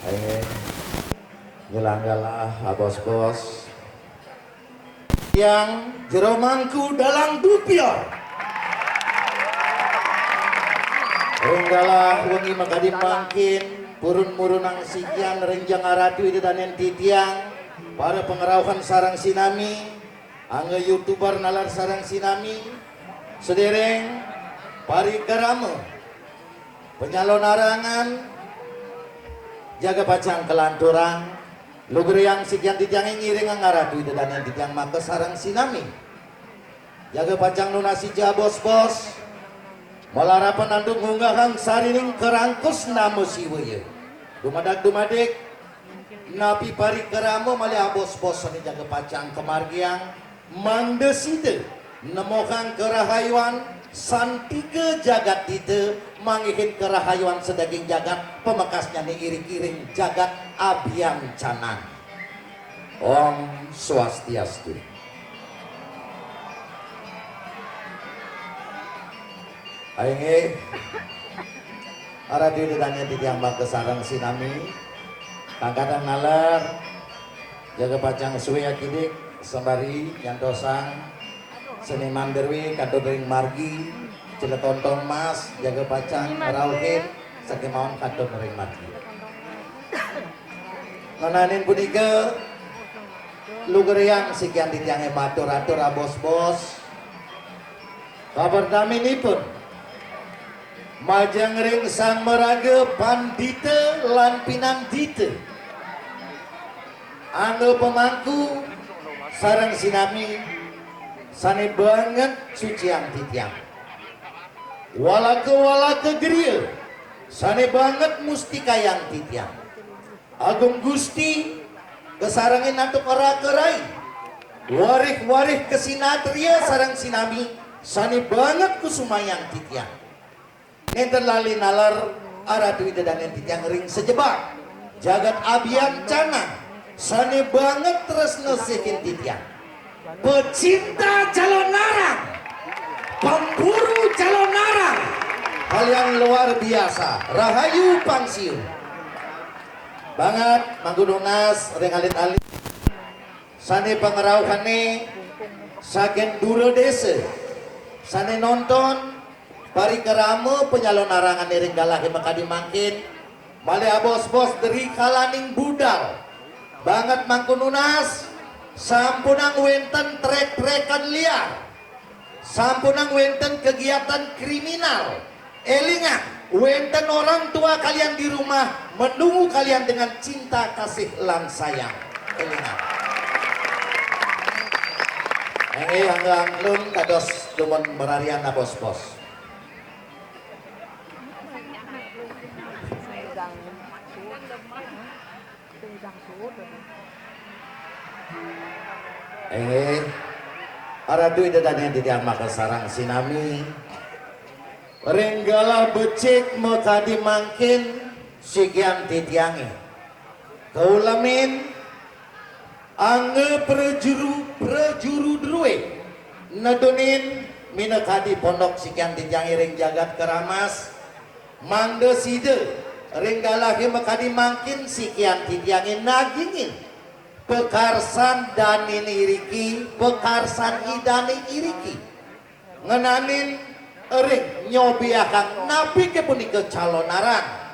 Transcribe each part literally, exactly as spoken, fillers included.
Eh, nyelang galah, abos-bos. Tiang jero mangku dalang dupior. Ring galah wengi makadi mangkin, purun-murunang sikian ring jeng Ratu Ida Dané titiang, para pangrauhan sareng sinami, angga youtuber nalar sareng sinami, sedereng parikrama panyalonarangan jaga pacang kalanturang, lugrayang sikian titiangé ngiring Ratu Ida Dané titiang maka sareng sinami. Jaga pacang nunas ija bos-bos, malarapan antuk ngunggahang sarining karangkus nama siwaya. Dumadak-dumadik, napi parikrama malih abos-bos sané jaga pacang kamargiang, mangda sida nemohang karahayuan santika jagat dita, manggihin karahayuan sadaging jagat, pamekasnyané iriki ring jagat abyancanang. Om Swastiastu. Inggih. Ratu Ida Dané titiang maka sareng sinami. Kangkatang nalar, jaga pacang sué akidik, sembari nyantosang seniman drué kantun ring margi, Ciletontong Mas, jaga pacang ngrauhin, sakémaon kantun ring margi. Ngenénin punika, lugrayang sikian titiangé matur-atur abos-bos. Kapertaminipun, majeng ring sang maraga pandita lan pinandita, angga pamangku sareng sinami sané banget suciang titiang. Walaka-walaka griya sané banget mustikayang titiang. Agung Gusti, kasarengin antuk raka rai, warih-warih kasinatria sareng sinami sané banget kusumayang titiang. Nénten lali nalar Ratu Ida Dané titiang ring sajebag jagat abyancanang sané banget tresna sihin titiang. Pecinta Calonarang, pemburu Calonarang, kalian luar biasa, rahayu pang siu. Banget, mangku nunas ring alit-alit sané pangrauhané saking dura désa, sané nonton parikrama panyalonarangané ring galahé makadi mangkin, malih abos-bos drikalaning budal. Banget mangku nunas, sampunang wénten trek-trekan liar. Sampunang wénten kegiatan kriminal. Élingang, wénten orang tua kalian di rumah menunggu kalian dengan cinta, kasih, lan sayang. Élingang. Inggih, angga angklung dados dumun mararian abos-bos. Inggih. Ratu Ida Dané titiang maka sareng sinami. Ring galah becik makadi mangkin sikian titiangé. Kaulemin angga prajuru, prajuru drué nedunin minakadi pondok sikian titiangé ring jagat Keramas. Mangda sida ring galahé makadi mangkin sikian titiangé nagingin pakarsan dané iriki, pakarsan Idané iriki. Ngenénin ring nyobiahang napiké punika Calonarang.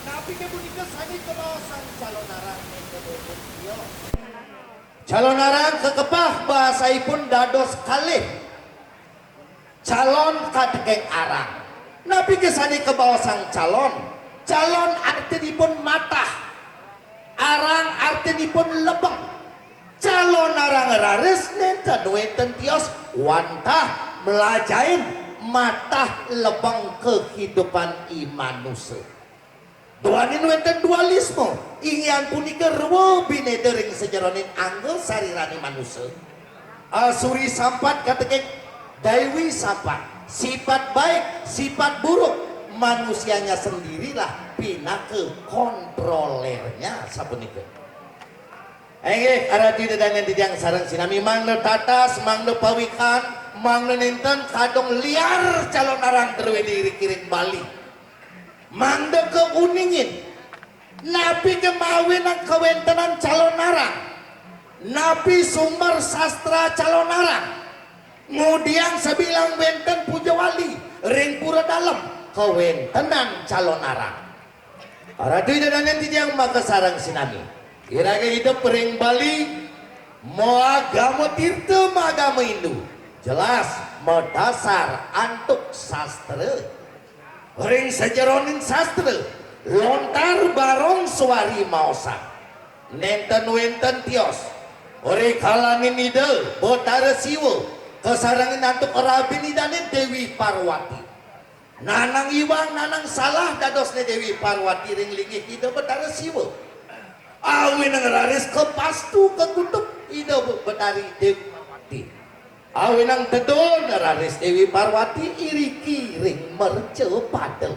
Napiké punika sané kabaosang Calonarang ing Kedung Tio? Calonarang kakepah basaipun dados kalih. Calon kateking arang. Napiké sané kabaosang calon? Calon artinipun matah. Arang artinipun lebeng. Calonarang raris nénten wénten tios wantah mlajahin matah lebeng kehidupan i manusa. Duaning wénten dualisme, inggih punika rewa binéda ring sajeroning angga sariraning manusa. Asuri sampat katekén Daiwi sampat, sifat baik, sifat buruk, manusianya sendirilah pinaka kontrolernya sapunika. Inggih, Ratu Ida dané titiang sareng sinami mangda tatas, mangda pawikan, mangda nénten kadung liar Calonarang druéné iriki ring Bali. Mangda kauningin, napi ké mawinang kawéntenan Calonarang, napi sumber sastra Calonarang, ngudiang sabilang wénten puja wali ring pura dalem kawéntenan Calonarang. Ratu Ida dané titiang maka sareng sinami. Iraga idup ring Bali, maagama tirta, maagama Hindu. Jelas madasar antuk sastra. Ring sajeroning sastra, lontar barong suari maosang. Nénten wénten tios. Rikalaning Ida Batara Siwa kasarengin antuk rabin Idané Déwi Parwati. Nanang iwang, nanang salah dadosné Déwi Parwati ring linggih Ida Batara Siwa. Awinang raris kapastu kakutuk Ida Batari Déwi Parwati. Awinang tedun raris Déwi Parwati iriki ring mercapada.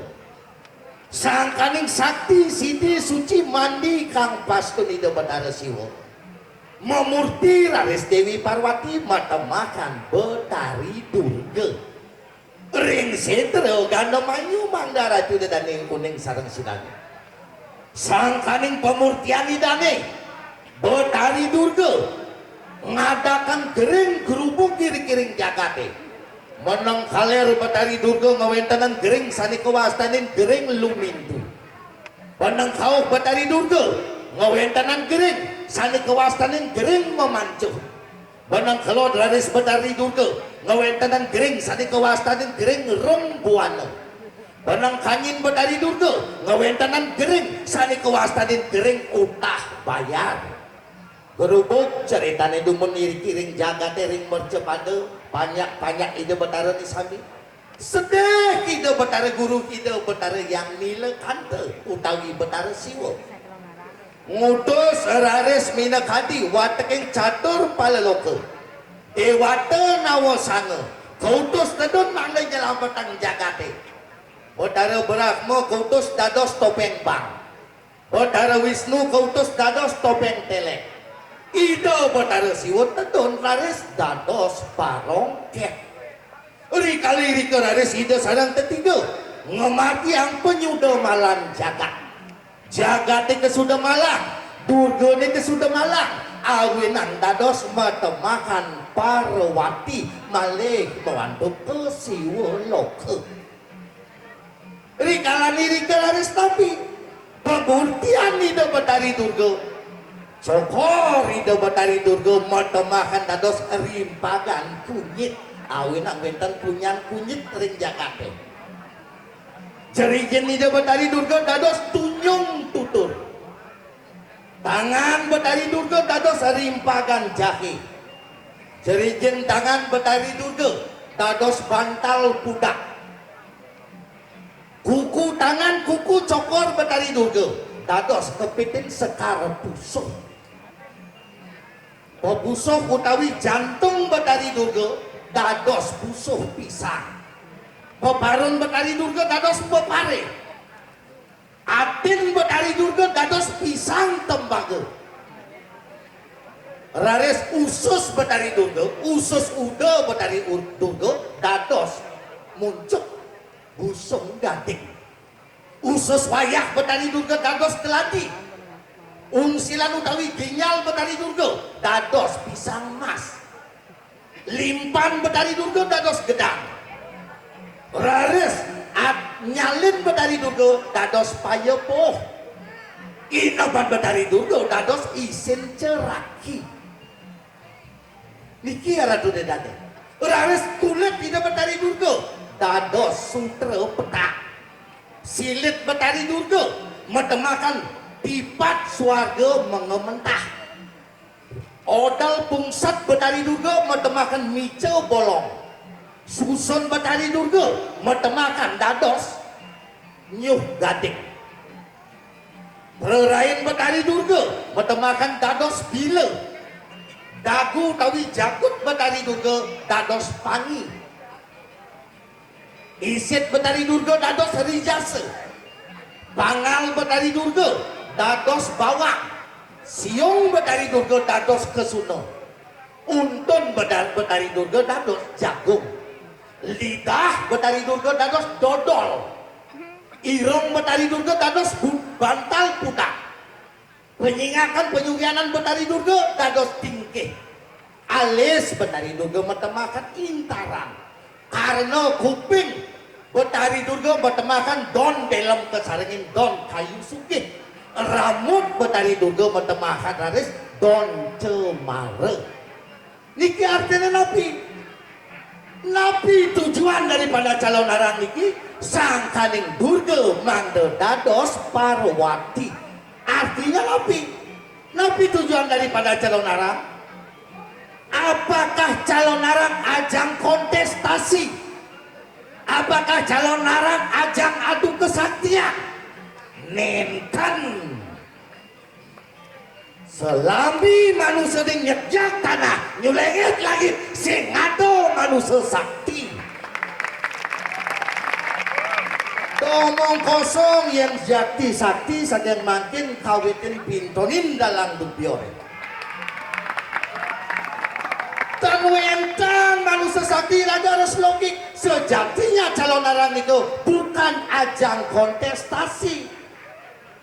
Sangkaning sakti sidi suci mandi kang pastun Ida Batara Siwa. Mamurti raris Déwi Parwati matemahan Batari Durga. Ring sétra Gandamanyu mangda Ratu Ida dané uning sareng sinami. Sangkaning pamurtian Idané, Batari Durga ngadakan gering grubug iriki ring jagaté. Meneng kaler Batari Durga ngawéntenang gering sané kawastanin gering lumintu. Meneng kauh Batari Durga ngawéntenang gering sané kawastanin gering mamancuh. Meneng kelod raris Batari Durga ngawéntenang gering sané kawastanin gering rong buana. Meneng kanyin Batari Durga ngawéntenang gering sané kawastanin gering utah bayar. Grubug caritané dumun iriki ring jagaté ring mercapada, panjak-panjak Ida Batara né sami. Sedih Ida Batara Guru, Ida Batara Hyang Nilakanta utawi Batara Siwa. Ngutus raris minakadi wateking catur palaloka. Déwata Nawasanga kautus tedun mangda nyelametang jagaté. Batara Brahma kautus dados topéng bang. Batara Wisnu kautus dados topéng télék. Ida Batara Siwa tedun raris dados barong keh. Rikala irika raris Ida sareng tetiga ngamargiang panyuda malan jagat. Jagaté kasuda malang, Durgané kasuda malang, awinang dados matemahan Parwati malih mawantuk ka Siwa loka. Rikalaning irika raris tampi pamurtian Ida Batari Durga. Cokor Ida Batari Durga matemahan dados rimpagan kunyit, awinang wénten punyan kunyit ring jagaté. Jerijin Ida Batari Durga dados tunyung tutur. Tangan Batari Durga dados rimpagan jahé. Jerijin tangan Batari Durga dados bantal pudak. Kuku tangan, kuku cokor Batari Durga dados kepitin sekar pusuh. Pepusuh utawi jantung Batari Durga dados pusuh pisang. Peparun Batari Durga dados peparé. Atin Batari Durga dados pisang tembaga. Raris usus Batari Durga, usus uda Batari Ur-, Durga dados muncuk busung gading. Usus wayah Batari Durga dados keladi. Ungsilan utawi ginjal Batari Durga dados pisang mas. Limpan Batari Durga dados gedang. Raris at-, nyalin Batari Durga dados payepuh. Inepan Batari Durga dados isin ceraki. Niki Ratu Ida dané. Raris kulit Ida Batari Durga dados sutra petak. Silit Batari Durga matemahan tipat swarga menga mentah. Odol pungsat Batari Durga matemahan mica bolong. Susun Batari Durga matemahan dados nyuh gading. Prarain Betari Durga matemahan dados bila. Dagu utawi jagut Betari Durga dados pangi. Isit Betari Durga dados rijasa. Pangal Betari Durga dados bawang. Siung Betari Durga dados kesuna. Untun Bedar-, Betari Durga dados jagung. Lidah Betari Durga dados dodol. Irung Betari Durga dados bu-, bantal pudak. Penyingakan penyurianan Betari Durga dados tingkih. Alis Betari Durga matemahan intaran. Karna kuping Betari Durga matemahan don delem kasarengin don kayu sugih. Rambut Betari Durga matemahan raris don cemara. Niki artine napi? Napi tujuan daripada calonarang niki? Sangkaning Durga mangda dados Parwati. Artinya napi? Napi tujuan daripada calonarang? Apakah calonarang ajang kontestasi? Apakah calonarang ajang adu kesaktian? Nenten. Selami manusa ning nyejak tanah, nyulengit langit, sing ada manusa sakti. Omong kosong, yen jati sakti saking mangkin kawitin pintonin dalang dubyore. Tan wenten manusa sakti raga harus logik. Sejatinya calonarang niku bukan ajang kontestasi.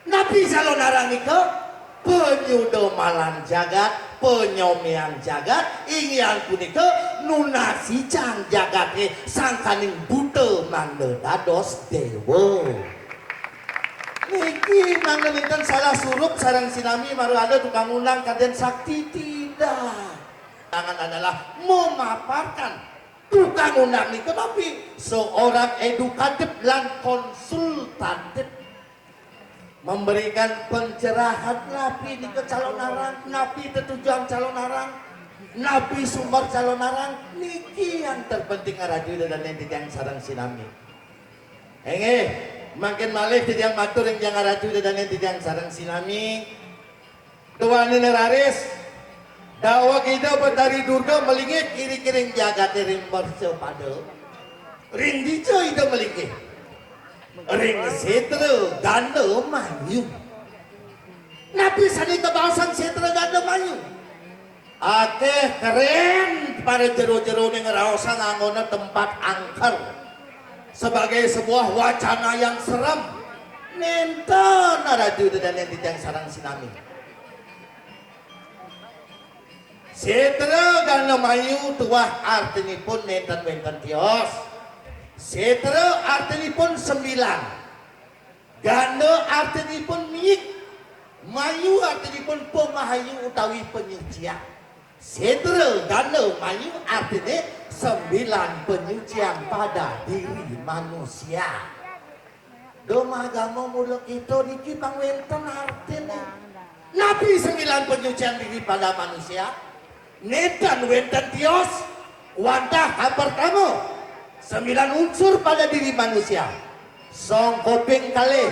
Napi calonarang nika? Panyuda malan jagat, panyomian jagat, inggih punika nunasicang jagate sangkaning buta mangda dados dewa. Niki mangda nenten salah surup sareng sinami mara ada tukang undang kaden sakti tidak. Tangan adalah memaparkan tukang undang nika napi seorang edukatif lan konsultatif. Memberikan pencerahan napi nika calonarang, napi tetujuan calonarang, napi sumber calonarang, niki yang terpenting ngaraju ida dane titiang sareng sinami. Inggih, mangkin malih titiang matur ring tiang ngaraju ida dane titiang sareng sinami. Duaning raris, daweg Ida Betari Durga malingit iri-iring jagate ring mercapada. Ring dija Ida malinggih? Ring Setra Ganda Mayu. Napi sane kabaosan Setra Ganda Mayu? Akeh keren para jero-jerone ngraosang anggona tempat angker sebagai sebuah wacana yang serem. Nenten raju dedane titiang sareng sinami. Setra Ganda Mayu tuah artinipun nenten wenten tios. Setra artinipun sembilan. Ganda artinipun miik. Mayu artinipun pamahayu utawi panyucian. Setra Ganda Mayu artine sembilan penyucian pada diri manusia. Duh, magama mula kita niki pang wenten artine. Napi sembilan penyucian diri pada manusia? Nenten wenten tios. Wantah kang pertama, sembilan unsur pada diri manusia. Song kuping kalih,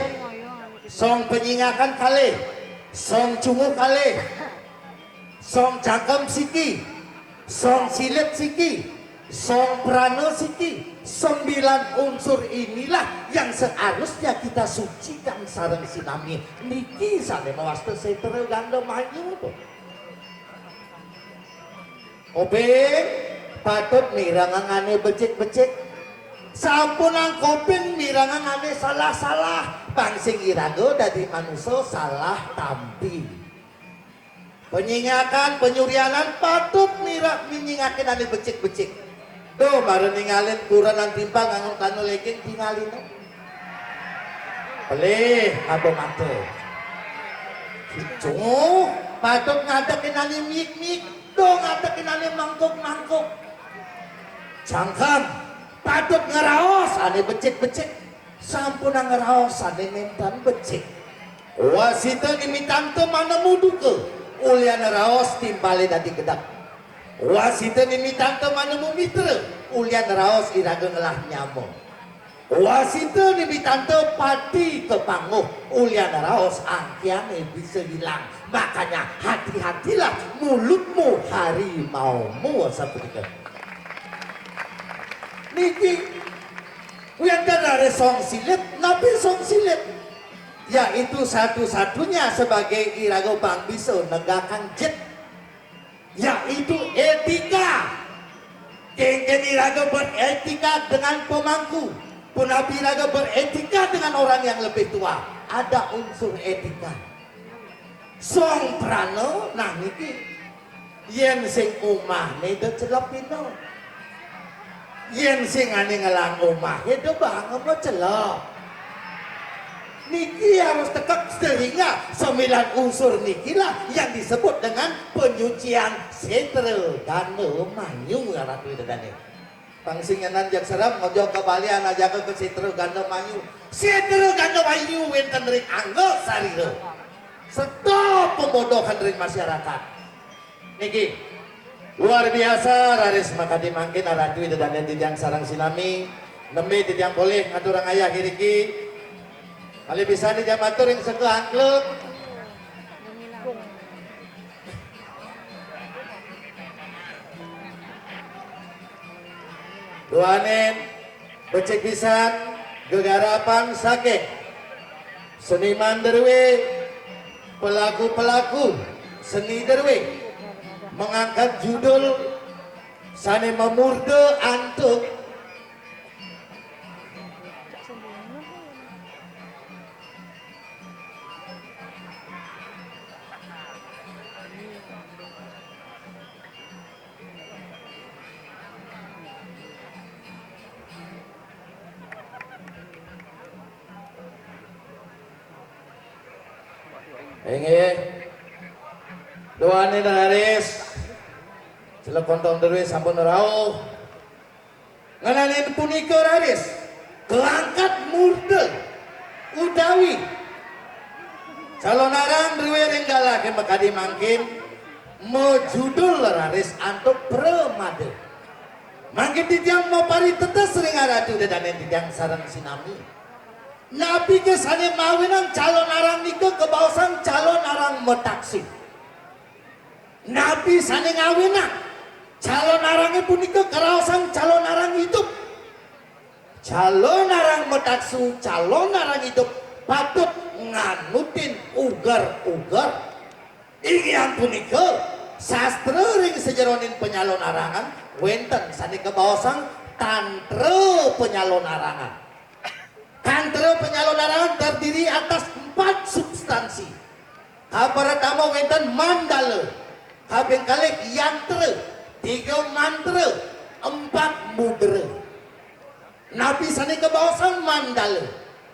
song panyingakan kalih, song cunguh kalih, song cangkem siki, song silit siki, song prana siki. Sembilan unsur inilah yang seharusnya kita sucikan sareng sinami. Niki sane mawasta Setra Ganda Mayu. Kuping patut mirengang ane becik-becik. Sampunang kuping mirengang ane salah-salah. Pang sing iraga dadi manusa salah tampi. Panyingakan, panyurianan patut mira-, minyingakin ane becik-becik. Duh, mara ningalin kurenan timpal nganggo celana legging tingalina. Pelih apa mata. Cunguh, patut ngadekin ane miik-miik. Duh, ngadekin ane mangkuk-mangkuk. Cangkem, patut ngraos ane becik-becik. Sampunang ngraos ane nenten becik. Wasita nimitanta manemu duka, ulian raos timpale dadi gedeg. Wasita nimitanta manemu mitra, ulian raos iraga ngelah nyama. Wasita nimitanta pati kapanguh, ulian raos angkihané bisa ilang. Makanya hati-hatilah mulutmu harimaumu, sapunika. Niki wénten raris song silit, napi song silit? Yaitu satu-satunya sebagai iraga pang bisa negakang jit, yaitu étika. Kénkén iraga berétika dengan pemangku, punapi iraga berétika dengan orang yang lebih tua, ada unsur étika. Song prana, nah niki. Yén sing umahné da celepina. Yén sing ané ngelang umahé da banga macelep. Niki harus tekek, sehingga sembilan unsur nikilah yang disebut dengan penyucian sétra ganda manyu, Ratu Ida dané. Pang sing nyanan jak serep, ngojog ka Bali, anajaka ka sétra ganda manyu. Sétra ganda manyu wénten ring angga sarira. Stop pembodohan ring masyarakat. Niki luar biasa, raris makadi mangkin Ratu Ida dané titiang sareng sinami, nembé titiang polih ngaturang ayah iriki. Malih pisan titiang matur ring seka angklung. Duaning becik pisan gegarapan saking seniman drué, pelaku-pelaku seni drué mengangkat judul sané mamurda antuk. Inggih. Duaning raris. Celek kontong drué sampun rauh. Ngenénin punika raris kaangkat murda utawi calonarang drué ring galahé makadi mangkin, majudul raris antuk pramada. Mangkin titiang maparitetes ring Ratu Ida dané titiang sareng sinami. Napi ké sané mawinan calonarang nika kabaosang calonarang mataksu? Napi sané ngawinang calonarangé punika karaosang calonarang idup? Calonarang mataksu, calonarang idup patut nganutin uger-uger. Inggih punika, sastra ring sajeroning panyalonarangan wénten sané kabaosang tantra panyalonarangan. Tantra panyalonarangan terdiri atas empat substansi. Kapertama wénten mandala, kaping kalih yantra, tiga mantra, empat mudra. Napi sané kabaosang mandala?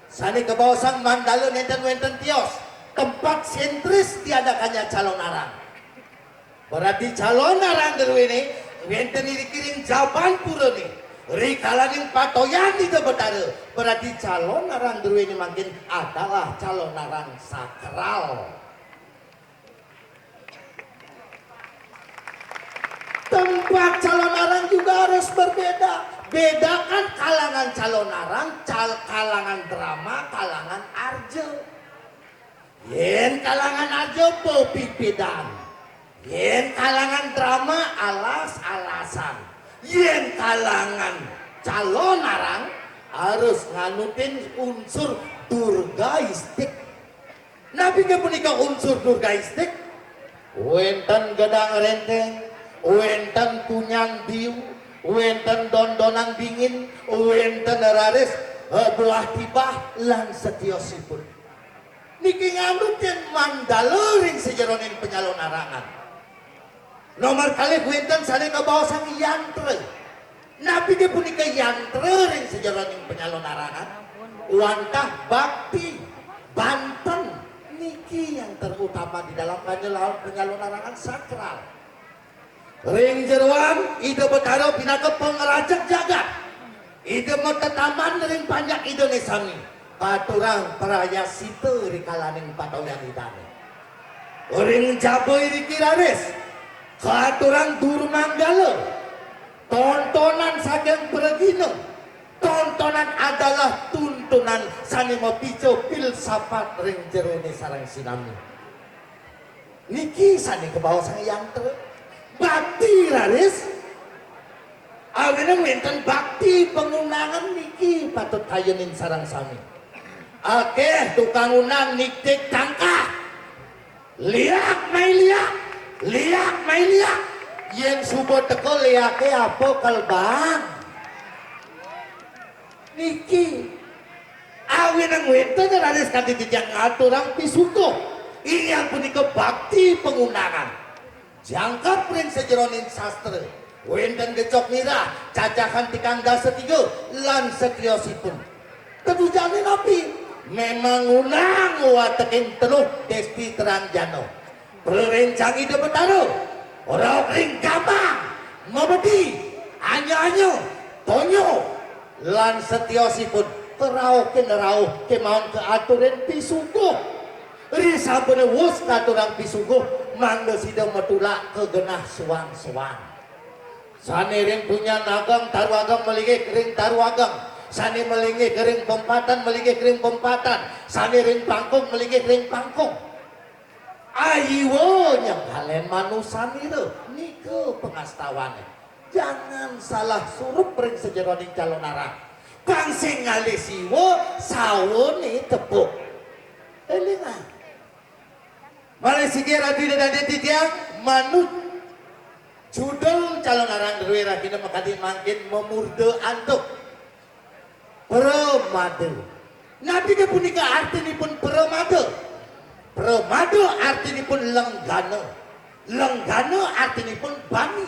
Sané kabaosang mandala nénten wénten tios, tempat sentris diadakannya calonarang. Berarti calonarang druéné wénten iriki ring jaban purané, rikalaning patoyan Ida Betara. Berarti calonarang druéné mangkin adalah calonarang sakral. Tempat calonarang juga harus berbeda. Bedakan kalangan calonarang, cal-, kalangan drama, kalangan arja. Yén kalangan arja pepipidan. Yén kalangan drama alas-alasan. Yén kalangan calonarang harus nganutin unsur durgaistik. Napi ké punika unsur durgaistik? Wénten gedang rénténg, wénten kunyang biu, wénten dondonan bingin, wénten raris, eh, buah tibah lan setiosipun. Niki nganutin mandala ring sajeroning panyalonarangan. Nomor kalih wénten sané kabaosang yantra. Napi ké punika yantra ring sajeroning panyalonarangan? Wantah bakti, banten, niki yang terutama di dalam panyalo-, panyalonarangan sakral. Ring jeroan Ida Betara pinaka pangrajeg jagat, Ida matetaman ring panjak Idané sami, katurang prayascita rikalaning patoyan Idané. Ring jaba iriki raris katurang durmanggala, tontonan saking pragina, Tontonan adalah tuntunan sané mapica filsafat ring jeroné sareng sinami. Niki sané kabaosang yantra. Bakti raris, awinan wénten bakti pangundangan niki patut kayunin sareng sami. Akéh tukang undang nitih tangkah. Liak mai liak, liak mai liak. Yén suba teka liaké apa kalebang? Niki. Awinan wénten raris kanti titiang ngaturang pisuguh. Inggih punika bakti pangundangan. Jangkep ring sajeroning sastra. Wénten gecok nirah, cacahan tigang dasa tiga, lan satriosipun. Tetujoné napi? Mémang ngundang wateking teluh désti terang jana. Prerencang Ida Betara, rauh ring gabang, mabedi, anya-anya, tonya, lan satriosipun karauhin rauh kémaon kaaturin pisuguh. Risampune wus katurang pisuguh, mangda sida matulak ka genah suang-suang. Sané ring Punyan Ageng, Taru Ageng malinggih ring Taru Ageng. Sané malinggih ring Pempatan, malinggih ring Pempatan. Sané ring Pangkung, malinggih ring Pangkung. Ayiwa nyenggalén manusanira, nika pangastawané. Jangan salah surup ring sajeroning calonarang. Pang sing ngalih siwa, sawané tepuk. Élingang. Malih siki Ratu Ida dané titiang manut judul calonarang drué rahina makadi mangkin mamurda antuk. Pramada. Napi ké punika artinipun pramada? Pramada artinipun lenggana. Lenggana artinipun bani.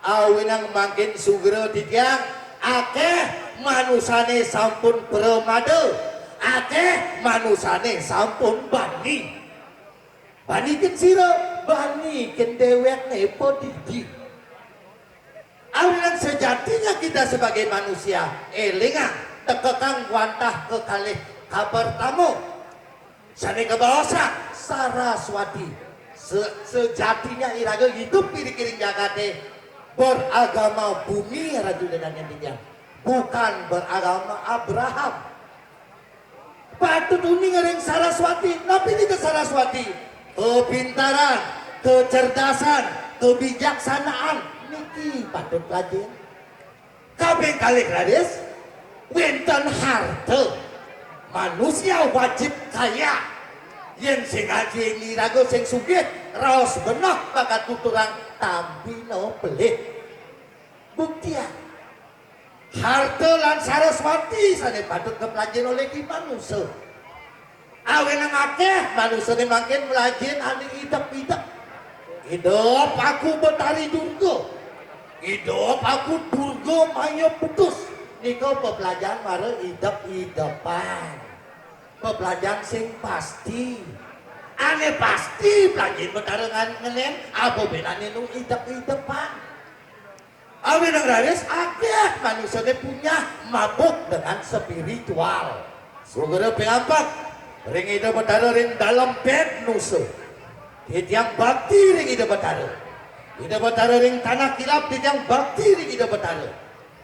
Awinan mangkin sugra titiang akéh manusané sampun pramada, akéh manusané sampun bani. Bani ken sira, bani ken déwékné padidi. Awinan sejatinya kita sebagai manusia, élingang, tekekang wantah kekalih kapertama. Sané kabaosang Saraswati. Se-, sejatinya iraga hidup iri-iring jagaté beragama bumi, Ratu Ida dané titiang, bukan beragama Abraham. Patut uning ring Saraswati. Napi nika Saraswati? Kepintaran, kecerdasan, kebijaksanaan. Niki patut lajeng. Kaping kalih raris, wénten harta. Manusia wajib kaya. Yén sing aji iraga sing sugih, raos beneh bakat tuturang, tampina pelih. Buktian. Harta lan Saraswati sané patut kaplajahin olih ki manusa. Awinan akéh manusané mangkin mlajahin ané idep-idep. Idep aku Betari Durga. Idep aku Durga Maya Putus. Nika peplajahan mara idep-idepan. Peplajahan sing pasti. Ané pasti plajahin Betara ngan-, ngenén, apa bénané nu idep-idepan. Awinan raris akéh manusané punyah mabuk dengan spiritual. Sugra ping apat, ring Ida Betara ring Dalem Bét Nusa. Titiang bakti ring Ida Betara. Ida Betara ring Tanah Kilap, titiang bakti ring Ida Betara.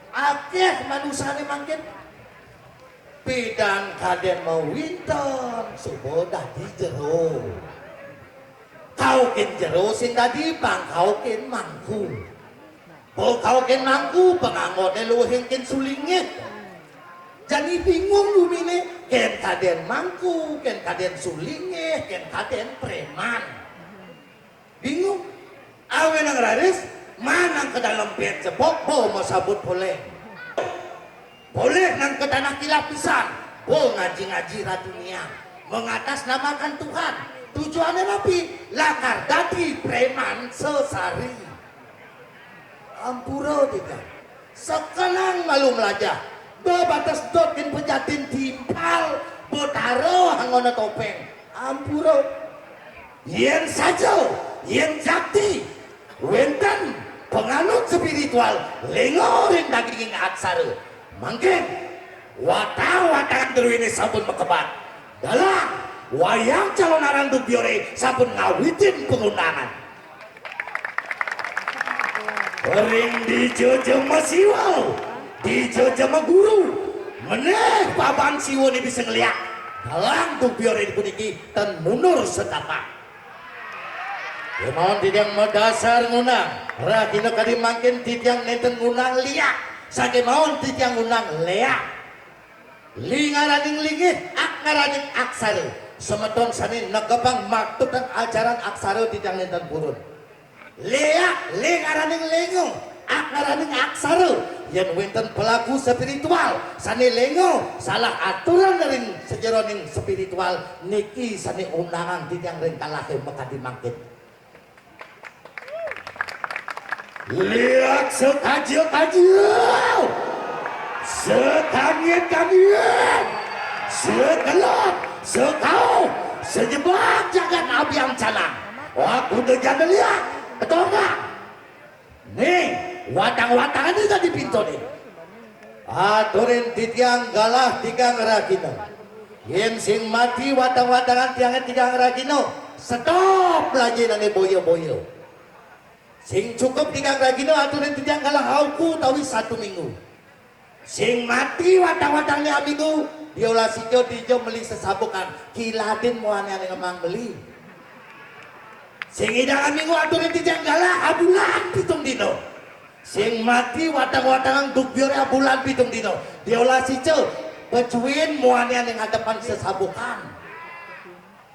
Akéh manusané mangkin pidan kadén mawinten suba dadi jero. Kaukin jero sing dadi pangkaukin mangku. Bo kaukin mangku, panganggoné luwih ken sulingih. Jani bingung guminé, kén kadén mangku, kén kadén sulingih, kén kadén préman. Bingung. Awinan raris, manang ka Dalem Bét Cepok, bo masabut polih. Polih nang ka Tanah Kilap pisan, bo ngaji-ngaji Ratu Niang, mengatasnamakan Tuhan. Tujuané napi? Lakar dadi préman sesari. Ampura, tiga. Sekenang malu mlajah. Babates dot kin pejatin timpal, Betara anggona topéng. Ampura. Yén saja, yén jakti, wénten panganut spiritual, lénga ring daginging aksara. Mangkin, watang-watangan druéné sampun makebat. Dalang, wayang calonarang Duk Biore sampun ngawitin pangundangan. Ring dija jema siwa, Dija jema guru, menéh paban siwa né bisa ngléak. Dalang duk bioré puniki ten mundur setapa. Kémaon titiang madasar ngundang, rahina kadi mangkin titiang nénten ngundang liak, sakémaon titiang ngundang léak. Li ngaraning linggih, ak ngaraning aksara. Semeton sané negepang maksud ajaran aksara titiang nénten purun. Léak, li ngaraning lénga, ak ngaraning aksara. Yén wénten pelaku spiritual sané lénga, salah aturan ring sajeroning spiritual niki sané undangan titiang ring kalahé makadi mangkin. Léak sekaja-kaja, sekangit-kangit, sekelep, sekauh, sejebak jagat abiang calang. Aku dejana léak, ketonggang. Nih, watang-watangan di tadi pintoné. Aturin titiang galah tigang rahina. Yén sing mati watang-watangan tiangé tigang rahina, stop lajinané boya-boya. Sing cukup tigang rahina aturin titiang galah auku utawi satu minggu. Sing mati watang-watangané aminggu, diolas ica dija meli sesabukan, kiladin muané ané ngemang meli. Sing nyidang aminggu aturin titiang galah abulan pitung dina. Sing mati watang-watangan duk bioré abulan pitung dina. Diolas ica, pecuin muané ané ngadepan sesabukan.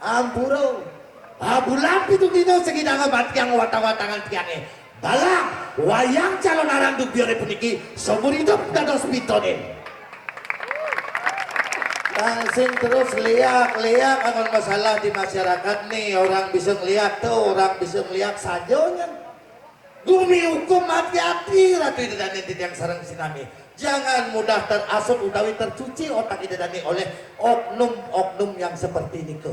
Ampura. Abulan pitung dina sing nyidang matiang watang-watangan tiangé. Dalang, wayang calonarang duk bioré puniki, seumur hidup dados pitonin. Nah, sing terus léak-léak angon masalah di masyarakat nih, orang bisa ngléak tuh, orang bisa ngléak saja nyen. Gumi hukum hati-hati, Ratu Ida Dané titiang sareng sinami. Jangan mudah terasup utawi tercuci otak Ida Dané oleh oknum-oknum yang seperti niku.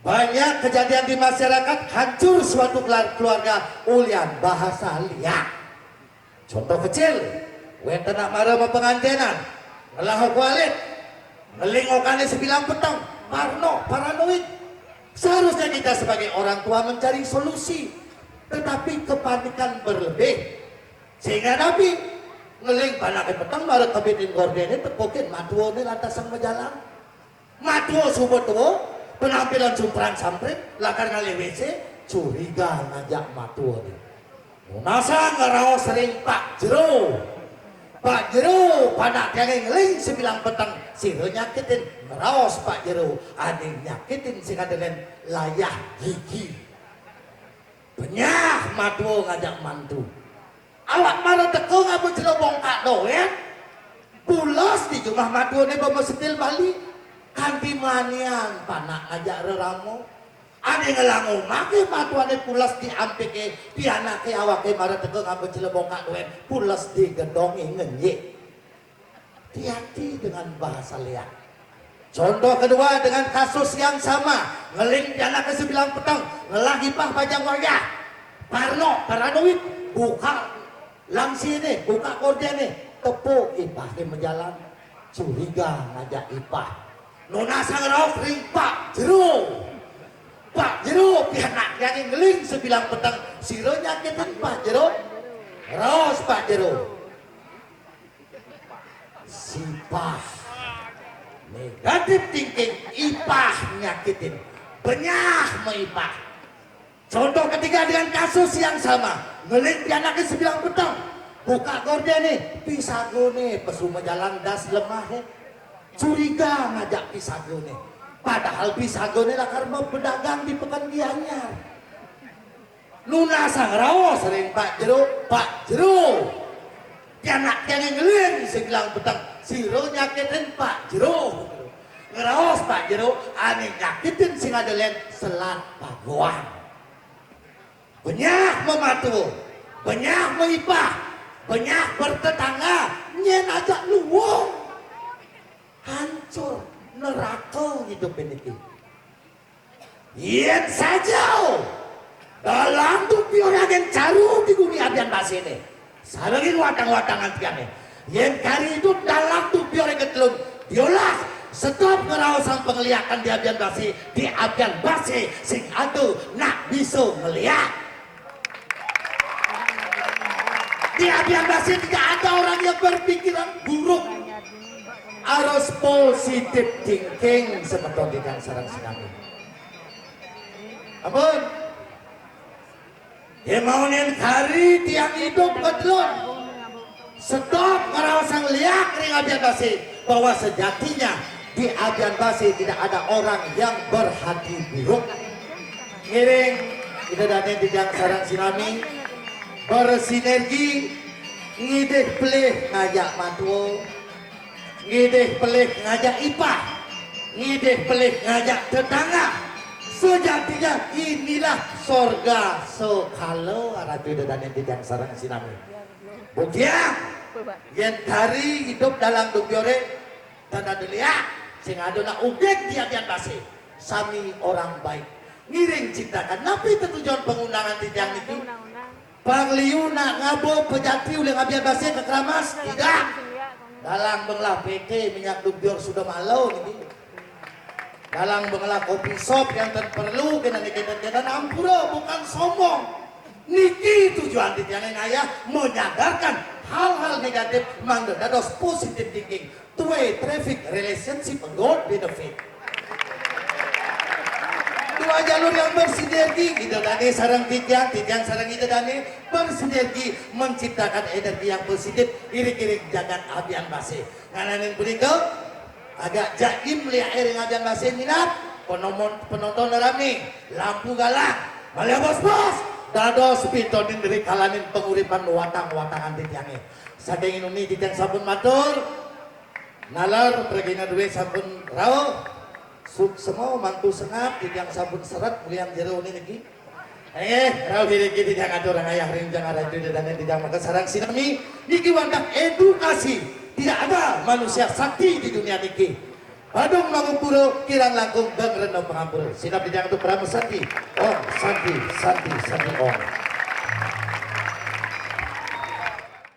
Banyak kejadian di masyarakat hancur suatu kelar-, keluarga ulian bahasa léak. Contoh kecil, wénten anak mara mapenganténan, ngelah kualit, ngeling okané sebilang peteng, parno, paranoid. Seharusnya kita sebagai orang tua mencari solusi, tetapi kepanikan berlebih. Sehingga napi? Ngeling panaké peteng mara kebitin gordéné tepukin matuané lantas sang majalan. Matua suba tua, penampilan sumpran-samprit, lakar ngalih W C, curiga ngajak matuané. Nunasang ngraos ring Pak Jero. Pak Jero, panak tiangé ngeling sebilang peteng, sira nyakitin, ngraos Pak Jero, ané nyakitin sing ada lén layah gigi. Benyah matua ngajak mantu. Awak mara teka ngaba jero bongkak dogén. Pules di jumah matuané ba masetil Bali. Kanti manian panak ngajak rerama. Ané ngelah ngomaké matuané pules di ampiké, pianaké awaké mara teka ngaba jero bongkak dogén. Pules di gedongé ngenjik. Hati-hati dengan bahasa léak. Contoh kedua dengan kasus yang sama, ngeling pianaké sebilang peteng, ngelah ipah bajang wayah. Parno, paranoid, buka langsine, buka gordene, tepuk ipah di majalan. Curiga ngajak ipah. Nunasang raos ring Pak Jero. Pak Jero, pianak tiangé ngeling sebilang peteng, sira nyakitin Pak Jero. Raos Pak Jero. Sipah. Negatif thinking, ipah nyakitin. Benyah maipah. Contoh ketiga dengan kasus yang sama. Ngeling pianaké sebilang peteng. Buka gordene, pisagone, pesu majalan das lemah, eh. Curiga ngajak pisagone. Padahal pisagone lakar mau pedagang di Pekan Gianyar. Nunasang raos ring Pak Jero, Pak Jero. Pianak tiangé ngeling sebilang peteng, sira nyakitin Pak Jero. Ngraos Pak Jero, ané nyakitin sing ada lén Selat Pagoan. Benyah mamatua, benyah maipah, benyah bertetangga, nyén ajak luung. Hancur, neraka hidup niki. Yén saja dalang tu pioré agén caru di gumi abian basiné. Sarengin watang-watangan tiangé. Yén kari itu dalang tu pioré getelun, diolah, stop ngraosang pangliakan di abian basi, di abian basi sing ada nak bisa ngeliak. Di Abian Base tidak ada orang yang berpikiran buruk. Harus positive thinking, semeton titiang sareng sinami. Ampun. Yén maunin kari tiang idup kedelon. Stop ngeraosang liak ring Abian Base, bahwa sejatinya di Abian Base tidak ada orang yang berhati buruk. Ngiring Ida Dane titiang sareng sinami bersinergi, ngidih pelih ngajak matua, ngidih pelih ngajak ipah, ngidih pelih ngajak tetangga. Sejatinya inilah sorga sekala, Ratu Ida Dane titiang sareng sinami. Buktiang, yén kari idup dalang dubiore, tanda diliak, sing ada nak ugig di Abian Base. Sami orang baik. Ngiring ciptakan. Napi tetujon pengundangan titiang niki? Pang liu nak ngaba pejati ulih Abian Base ka Keramas? Tidak. Dalang bengelah P T minyak dubior suda malu niki. Dalang bengelah kopi shop yang ten perlu kena niki, ten kena ampura, bukan sombong. Niki tujuan titiang ngayah menyadarkan hal-hal negatif mangda dados positive thinking. Two way traffic relationship, God benefit. Dua jalur yang bersinergi, Ida Dane sareng titiang, titiang sareng Ida Dane bersinergi menciptakan energi yang positif, iring-iring jagat Abian Base. Ngananin punika, agak jaim liak ring Abian Base minab, penomon-, penonton rame, lampu galang, malih bos-bos, dados pintonin ring kalanin panguripan watang-watangan titiange. Saking nuni titiang sampun matur, nalar pragina duwe sampun rauh, suksma mangku sengap, titiang sampun seret ulian jerone niki. Eh, rauh iriki titiang atur ngayah ring jang araju dedane titiang maka sareng sinami, niki wantah edukasi. Tidak ada manusia sakti di dunia niki. Badung mangumpura, kirang langkung geng rena pangampura. Sinab titiang atur Parama Santi. Om Santi, Santi, Santi Om.